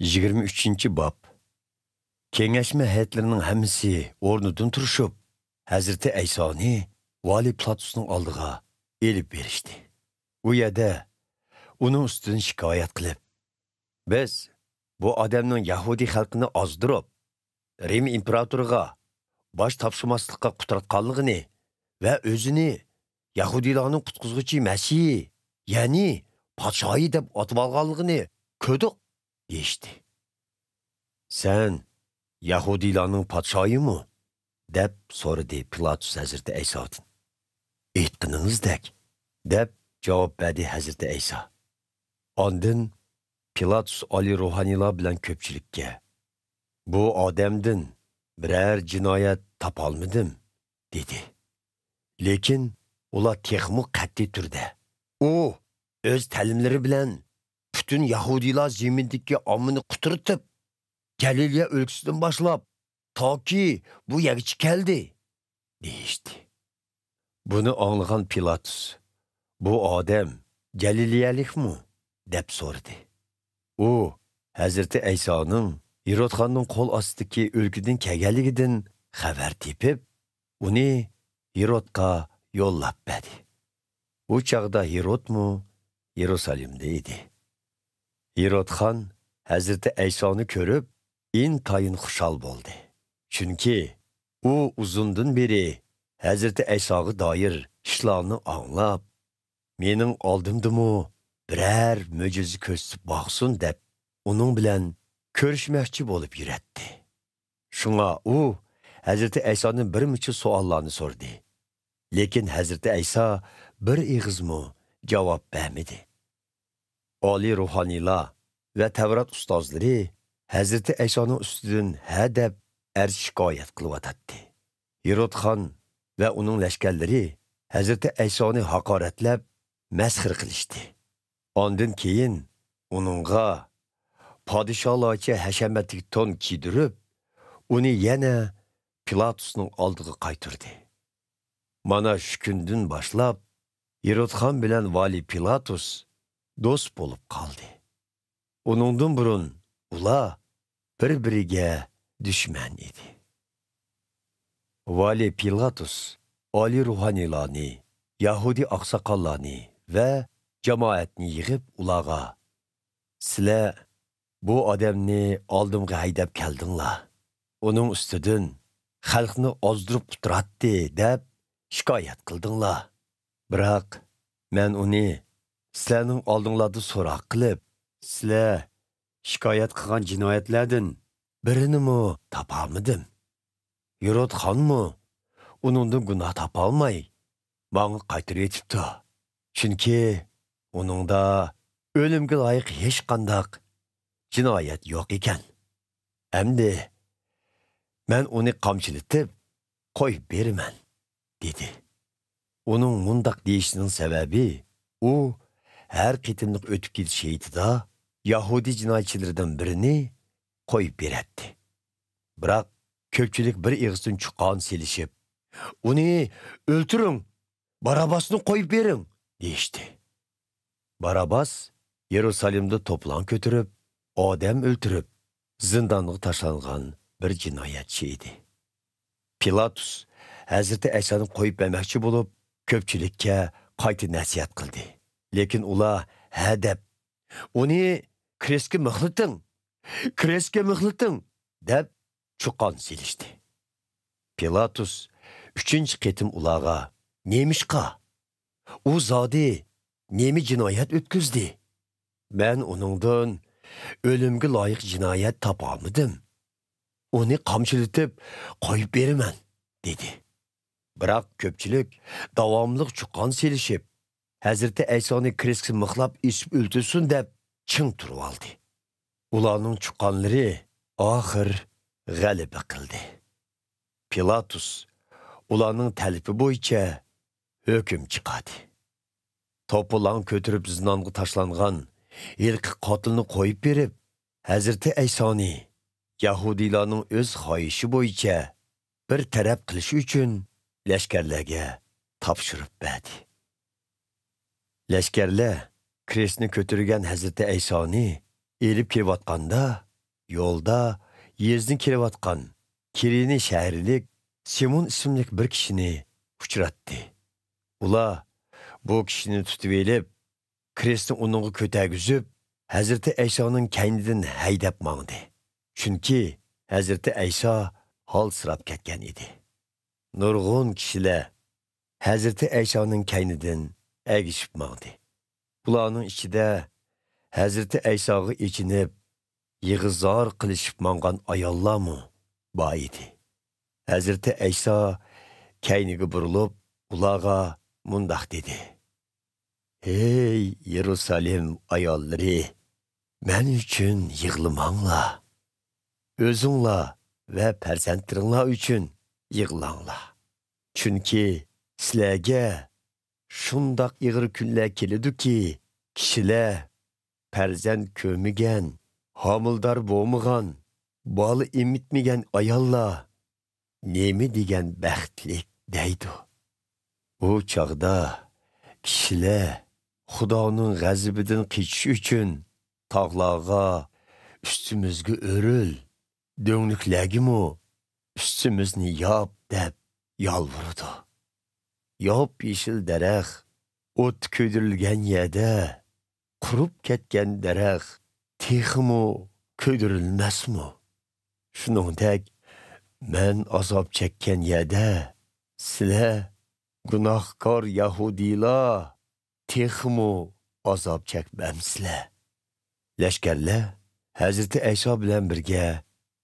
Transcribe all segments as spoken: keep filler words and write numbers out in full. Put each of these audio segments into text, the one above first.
يىگىرمە ئۈچىنچى باب. كېڭەشمە ھەيئەتلىرىنىڭ ھەممىسى ئورنىدىن تۇرۇشۇپ، ھەزرىتى ئەيسانى ۋالىي پىلاتۇسنىڭ ئالدىغا ئېلىپ بېرىشتى. ئۇ يەردە ئۇنىڭ ئۈستىدىن شىكايەت قىلىپ، «بىز بۇ ئادەمنىڭ يەھۇدىي خەلقىنى ئازدۇرۇپ، رىم ئىمپېراتورىغا باش تاپشۇرماسلىققا قۇتراتقانلىقىنى ۋە ئۆزىنى يەھۇدىيلارنىڭ قۇتقۇزغۇچى مەسىھى، يەنى پادىشاھى دەپ ئاتىۋالغانلىقىنى كۆردۇق» دېيىشتى. «سەن يەھۇدىيلارنىڭ پادىشاھىمۇ؟» دەپ سورىدى پىلاتۇس ھەزرىتى ئەيسادىن. «ئېيتقىنىڭىزدەك» دەپ جاۋاب بەردى ھەزرىتى ئەيسا. ئاندىن پىلاتۇس ئالىي روھانىيلار بىلەن كۆپچىلىككە، «بۇ ئادەمدىن بىرەر جىنايەت تاپالمىدىم» دېدى. لېكىن ئۇلار تېخىمۇ قەتئىي تۈردە، «ئۇ ئۆز تەلىملىرى بىلەن پۈتۈن يەھۇدىيلار زېمىنىدىكى ئاممىنى قۇترىتىپ، گەلىلىيە ئۆلكىسىدىن باشلاپ تاكى بۇ يەرگىچە كەلدى» دېيىشتى. بۇنى ئاڭلىغان پىلاتۇس، «بۇ ئادەم گەلىلىيەلىكمۇ؟» دەپ سورىدى. ئۇ ھەزرىتى ئەيسانىڭ ھېرودخاننىڭ قول ئاستىدىكى ئۆلكىدىن كەلگەنلىكىدىن خەۋەر تېپىپ، ئۇنى ھېرودقا يوللاپ بەردى. ئۇ چاغدا ھېرودمۇ يېرۇسالېمدا ئىدى. ھېرودخان ھەزرىتى ئەيسانى كۆرۈپ، ئىنتايىن خۇشال بولدى. چۈنكى ئۇ ئۇزۇندىن بېرى ھەزرىتى ئەيساغا دائىر ئىشلارنى ئاڭلاپ، «مېنىڭ ئالدىمدىمۇ بىرەر مۆجىزە كۆرسىتىپ باقسۇن» دەپ، ئۇنىڭ بىلەن كۆرۈشمەكچى بولۇپ يۈرەتتى. شۇڭا ئۇ ھەزرىتى ئەيسادىن بىر مۇنچە سوئاللارنى سورىدى. لېكىن ھەزرىتى ئەيسا بىر ئېغىزمۇ جاۋاب بەرمىدى. ئالىي روھانىيلار ۋە تەۋرات ئۇستازلىرى ھەزرىتى ئەيسانىڭ ئۈستىدىن ھە دەپ ئەرز-شىكايەت قىلىۋاتاتتى. ھېرودخان ۋە ئۇنىڭ لەشكەرلىرى ھەزرىتى ئەيسانى ھاقارەتلەپ، مەسخىرە قىلىشتى. ئاندىن كېيىن ئۇنىڭغا پادىشاھلارچە ھەشەمەتلىك تون كىيدۈرۈپ، ئۇنى يەنە پىلاتۇسنىڭ ئالدىغا قايتۇردى. مانا شۇ كۈندىن باشلاپ، ھېرودخان بىلەن ۋالىي پىلاتۇس دوست بولۇپ قالدى. ئۇنىڭدىن بۇرۇن ئۇلار بىر-بىرىگە دۈشمەن ئىدى. ۋالىي پىلاتۇس ئالىي روھانىيلارنى، يەھۇدىي ئاقساقاللارنى ۋە جامائەتنى يىغىپ، ئۇلارغا، «سىلەر بۇ ئادەمنى ئالدىمغا ھەيدەپ كەلدىڭلار. ئۇنىڭ ئۈستىدىن خەلقنى ئازدۇرۇپ ئولتۇراتتى دەپ شىكايەت قىلدىڭلار. بىراق مەن ئۇنى سىلەرنىڭ ئالدىڭلاردا سوراق قىلىپ، سىلەر شىكايەت قىلغان جىنايەتلەردىن بىرىنىمۇ تاپالمىدىم. ھېرودخانمۇ ئۇنىڭدىن گۇناھ تاپالماي، ماڭا قايتۇرۇۋېتىپتۇ. چۈنكى ئۇنىڭدا ئۆلۈمگە لايىق ھېچقانداق جىنايەت يوق ئىكەن. ئەمدى مەن ئۇنى قامچىلىتىپ قويۇپ بېرىمەن» دېدى. ئۇنىڭ مۇنداق دېيىشىنىڭ سەۋەبى، ئۇ ھەر قېتىملىق ئۆتۈپ كېتىش ھېيتىدا يەھۇدىي جىنايەتچىلىرىدىن بىرىنى قويۇپ بېرەتتى. بىراق كۆپچىلىك بىر ئېغىزدىن چۇقان سېلىشىپ، «ئۇنى ئۆلتۈرۈڭ! باراباسنى قويۇپ بېرىڭ!» دېيىشتى. باراباس يېرۇسالېمدا توپىلاڭ كۆتۈرۈپ، ئادەم ئۆلتۈرۈپ، زىندانغا تاشلانغان بىر جىنايەتچى ئىدى. پىلاتۇس ھەزرىتى ئەيسانى قويۇپ بەرمەكچى بولۇپ، كۆپچىلىككە قايتا نەسىھەت قىلدى. لېكىن ئۇلار ھە دەپ، «ئۇنى كرېستكە مىخلىتىڭ! كرېستكە مىخلىتىڭ!» دەپ چۇقان سېلىشتى. پىلاتۇس ئۈچىنچى قېتىم ئۇلارغا، «نېمىشقا؟ ئۇ زادى نېمە جىنايەت ئۆتكۈزدى؟ مەن ئۇنىڭدىن ئۆلۈمگە لايىق جىنايەت تاپالمىدىم. ئۇنى قامچىلىتىپ قويۇپ بېرىمەن» دېدى. بىراق كۆپچىلىك داۋاملىق چۇقان سېلىشىپ، ھەزرىتى ئەيسانى كرېستكە مىخلاپ ئېسىپ ئۆلتۈرسۇن دەپ چىڭ تۇرۇۋالدى. ئۇلارنىڭ چۇقانلىرى ئاخىر غەلىبە قىلدى. پىلاتۇس ئۇلارنىڭ تەلىپى بويىچە ھۆكۈم چىقاردى. توپىلاڭ كۆتۈرۈپ زىندانغا تاشلانغان ھېلىقى قاتىلنى قويۇپ بېرىپ، ھەزرىتى ئەيسانى يەھۇدىيلارنىڭ ئۆز خاھىشى بويىچە بىر تەرەپ قىلىش ئۈچۈن لەشكەرلەرگە تاپشۇرۇپ بەردى. لەشكەرلەر كرېستنى كۆتۈرگەن ھەزرىتى ئەيسانى ئېلىپ كېلىۋاتقاندا، يولدا يېزىدىن كېلىۋاتقان كىرېنې شەھىرىلىك سىمون ئىسىملىك بىر كىشىنى ئۇچراتتى. ئۇلار بۇ كىشىنى تۇتۇۋېلىپ، كرېستنى ئۇنىڭغا كۆتەرگۈزۈپ، ھەزرىتى ئەيسانىڭ كەينىدىن ھەيدەپ ماڭدى. چۈنكى ھەزرىتى ئەيسا ھالسىراپ كەتكەن ئىدى. نۇرغۇن كىشىلەر ھەزرىتى ئەيسانىڭ كەينىدىن ئەگىشىپ ماڭدى. ئۇلارنىڭ ئىچىدە ھەزرىتى ئەيساغا ئېچىنىپ، يىغا-زار قىلىشىپ ماڭغان ئاياللارمۇ بار ئىدى. ھەزرىتى ئەيسا كەينىگە بۇرۇلۇپ، ئۇلارغا مۇنداق دېدى: «ھەي، يېرۇسالېم ئاياللىرى، مەن ئۈچۈن يىغلىماڭلار. ئۆزۈڭلار ۋە پەرزەنتلىرىڭلار ئۈچۈن يىغلاڭلار. چۈنكى سىلەرگە شۇنداق ئېغىر كۈنلەر كېلىدۇكى، كىشىلەر پەرزەنت كۆرمىگەن، ھامىلىدار بولمىغان، بالا ئېمىتمىگەن ئاياللار نېمە دېگەن بەختلىك» دەيدۇ. ئۇ چاغدا كىشىلەر خۇدانىڭ غەزىپىدىن قېچىش ئۈچۈن تاغلارغا، «ئۈستىمىزگە ئۆرۈل، دۆڭلۈكلەرگىمۇ ئۈستىمىزنى ياپ» دەپ يالۋۇرىدۇ. ياپيېشىل دەرەخ ئوتتا كۆيدۈرۈلگەن يەردە، قۇرۇپ كەتكەن دەرەخ تېخىمۇ كۆيدۈرۈلمەسمۇ؟ شۇنىڭدەك، مەن ئازاب چەككەن يەردە، سىلەر، گۇناھكار يەھۇدىيلار، تېخىمۇ ئازاب چەكمەمسىلەر؟ لەشكەرلەر ھەزرىتى ئەيسا بىلەن بىرگە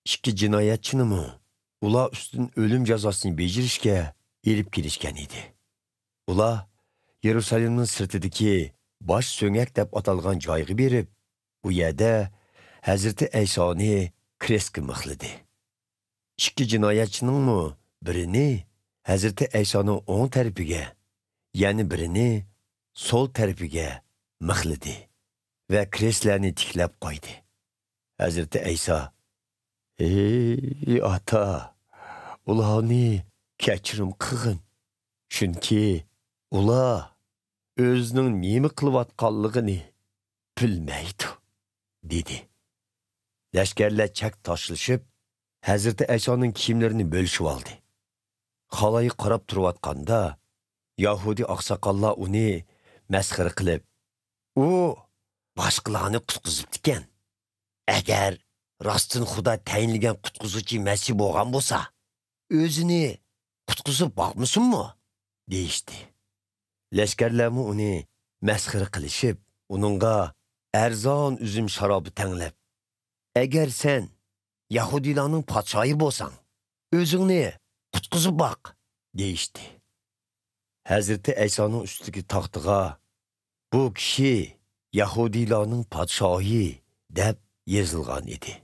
ئىككى جىنايەتچىنىمۇ ئۇلار ئۈستىدىن ئۆلۈم جازاسىنى بېجىرىشكە ئېلىپ كېلىشكەن ئىدى. ئۇلار يېرۇسالېمنىڭ سىرتىدىكى باش سۆڭەك دەپ ئاتالغان جايغا بېرىپ، ئۇ يەردە ھەزرىتى ئەيسانى كرېستكە مىخلىدى. ئىككى جىنايەتچىنىڭمۇ بىرىنى ھەزرىتى ئەيسانىڭ ئوڭ تەرىپىگە، يەنە بىرىنى سول تەرىپىگە مىخلىدى ۋە كرېستلەرنى تىكلەپ قويدى. ھەزرىتى ئەيسا: «ئەي ئاتا، ئۇلارنى كەچۈرۈم قىلغىن، چۈنكى ئۇلار ئۆزىنىڭ نېمە قىلىۋاتقانلىقىنى بىلمەيدۇ» دېدى. لەشكەرلەر چەك تاشلىشىپ، ھەزرىتى ئەيسانىڭ كىيىملىرىنى بۆلۈشۈۋالدى. خالايىق قاراپ تۇرۇۋاتقاندا، يەھۇدىي ئاقساقاللار ئۇنى مەسخىرە قىلىپ، «ئۇ باشقىلارنى قۇتقۇزۇپتىكەن. ئەگەر راستتىن خۇدا تەيىنلىگەن قۇتقۇزغۇچى مەسىھ بولغان بولسا، ئۆزىنى قۇتقۇزۇپ باقمىسۇنمۇ؟» دېيىشتى. لەشكەرلەرمۇ ئۇنى مەسخىرە قىلىشىپ، ئۇنىڭغا ئەرزان ئۈزۈم شارابى تەڭلەپ، «ئەگەر سەن يەھۇدىيلارنىڭ پادىشاھى بولساڭ، ئۆزۈڭنى قۇتقۇزۇپ باق» دېيىشتى. ھەزرىتى ئەيسانىڭ ئۈستىدىكى تاختىغا، «بۇ كىشى يەھۇدىيلارنىڭ پادىشاھى» دەپ يېزىلغان ئىدى.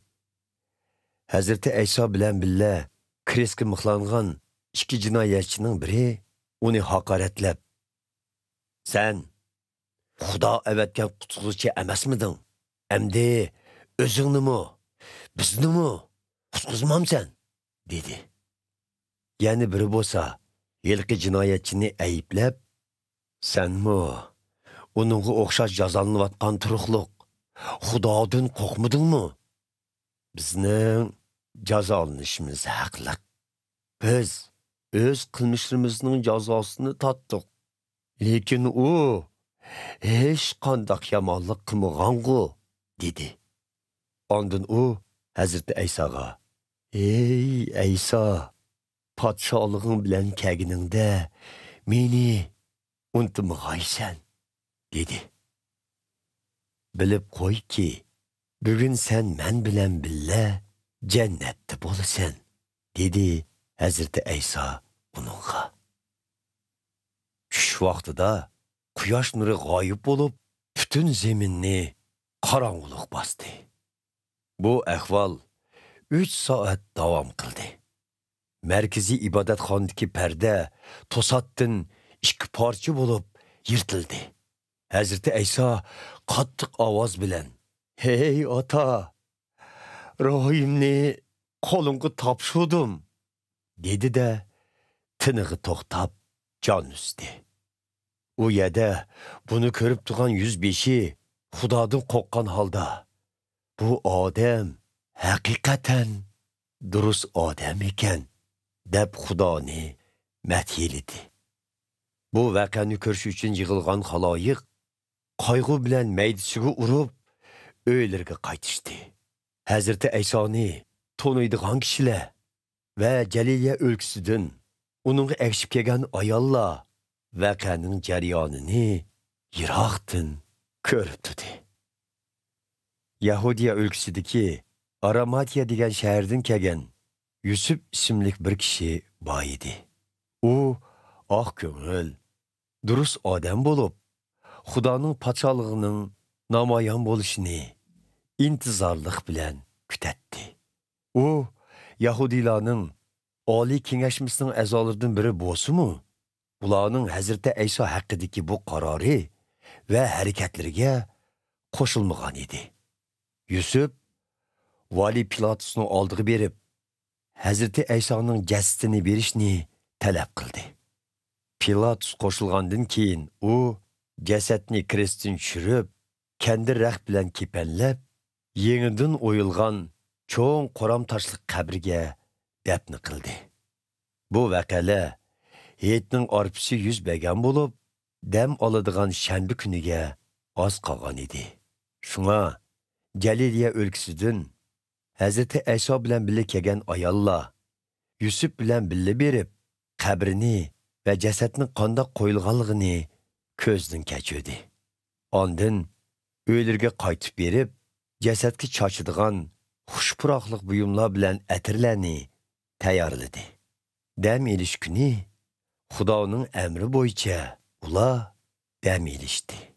ھەزرىتى ئەيسا بىلەن بىللە كرېستكە مىخلانغان ئىككى جىنايەتچىنىڭ بىرى ئۇنى ھاقارەتلەپ، «سەن خۇدا ئەۋەتكەن قۇتقۇزغۇچى ئەمەسمىدىڭ؟ ئەمدى ئۆزۈڭنىمۇ، بىزنىمۇ قۇتقۇزمامسەن؟» دېدى. يەنە بىرى بولسا ھېلىقى جىنايەتچىنى ئەيىبلەپ، «سەنمۇ ئۇنىڭغا ئوخشاش جازالىنىۋاتقان تۇرۇقلۇق خۇدادىن قورقمىدىڭمۇ؟» «بىزنىڭ جازالىنىشىمىز ھەقلىق. بىز ئۆز قىلمىشلىرىمىزنىڭ جازاسىنى تارتتۇق. لېكىن ئۇ ھېچقانداق يامانلىق قىلمىغانغۇ؟» دېدى. ئاندىن ئۇ ھەزرىتى ئەيساغا: «ئەي ئەيسا، پادىشاھلىقىڭ بىلەن كەلگىنىڭدە مېنى ئۇنتۇمىغايسەن» دېدى. «بىلىپ قويكى، بۈگۈن سەن مەن بىلەن بىللە جەننەتتە بولىسەن» دېدى ھەزرىتى ئەيسا ئۇنىڭغا. چۈش ۋاقتىدا قۇياش نۇرى غايىب بولۇپ، پۈتۈن زېمىننى قاراڭغۇلۇق باستى. بۇ ئەھۋال ئۈچ سائەت داۋام قىلدى. مەركىزىي ئىبادەتخانىدىكى پەردە توساتتىن ئىككى پارچە بولۇپ يىرتىلدى. ھەزرىتى ئەيسا قاتتىق ئاۋاز بىلەن: «ھەي ئاتا، روھىمنى قولۇڭغا تاپشۇردۇم» دېدى-دە، تىنىقى توختاپ، جان ئۈزدى. ئۇ يەردە بۇنى كۆرۈپ تۇرغان يۈزبېشى خۇدادىن قورققان ھالدا: «بۇ ئادەم ھەقىقەتەن دۇرۇس ئادەم ئىكەن، دەپ خۇدانى مەدھىيلىدى. بۇ ۋەقەنى كۆرۈش ئۈچۈن يىغىلغان خالايىق قايغۇ بىلەن مەيدىسىگە ئۇرۇپ، ئۆيلىرىگە قايتىشتى. ھەزرىتى ئەيسانى تونۇيدىغان كىشىلەر ۋە جەلىلىيە ئۆلكىسىدىن ئۇنىڭغا ئەگىشىپ كەلگەن ئاياللار ۋەقەنىڭ جەريانىنى يىراقتىن كۆرۈپ تۇردى. يەھۇدىيە ئۆلكىسىدىكى ئاراماتىيە دېگەن شەھەردىن كەلگەن يۈسۈپ ئىسىملىك بىر كىشى بار ئىدى. ئۇ ئاق كۆڭۈل، دۇرۇس ئادەم بولۇپ، خۇدانىڭ پادىشاھلىقىنىڭ نامايان بولۇشىنى ئىنتىزارلىق بىلەن كۈتەتتى. ئۇ يەھۇدىيلارنىڭ ئالىي كېڭەشمىسىنىڭ ئەزالىرىدىن بىرى بولسىمۇ، ئۇلارنىڭ ھەزرىتى ئەيسا ھەققىدىكى بۇ قارارى ۋە ھەرىكەتلىرىگە قوشۇلمىغان ئىدى. يۈسۈپ ۋالىي پىلاتۇسنىڭ ئالدىغا بېرىپ، ھەزرىتى ئەيسانىڭ جەسىتىنى بېرىشنى تەلەپ قىلدى. پىلاتۇس قوشۇلغاندىن كېيىن، ئۇ جەسەتنى كرېستتىن چۈشۈرۈپ، كەندىر رەخت بىلەن كېپەنلەپ، يېڭىدىن ئويۇلغان چوڭ قورام تاشلىق قەبرىگە دەپنە قىلدى. بۇ ۋەقەلەر ھېيتنىڭ ئارپىسى يۈز بەرگەن بولۇپ، دەم ئالىدىغان شەنبە كۈنىگە ئاز قالغان ئىدى. شۇڭا جەلىلىيە ئۆلكىسىدىن ھەزرىتى ئەيسا بىلەن بىللە كەلگەن ئاياللار يۈسۈپ بىلەن بىللە بېرىپ، قەبرىنى ۋە جەسەتنىڭ قانداق قويۇلغانلىقىنى كۆزدىن كەچۈردى. ئاندىن ئۆيلىرىگە قايتىپ بېرىپ، جەسەتكە چاچىدىغان خۇش پۇراقلىق بۇيۇملار بىلەن ئەتىرلەرنى تەييارلىدى. دەم ئېلىش كۈنى خۇدانىڭ ئەمرى بويىچە ئۇلار دەم ئېلىشتى.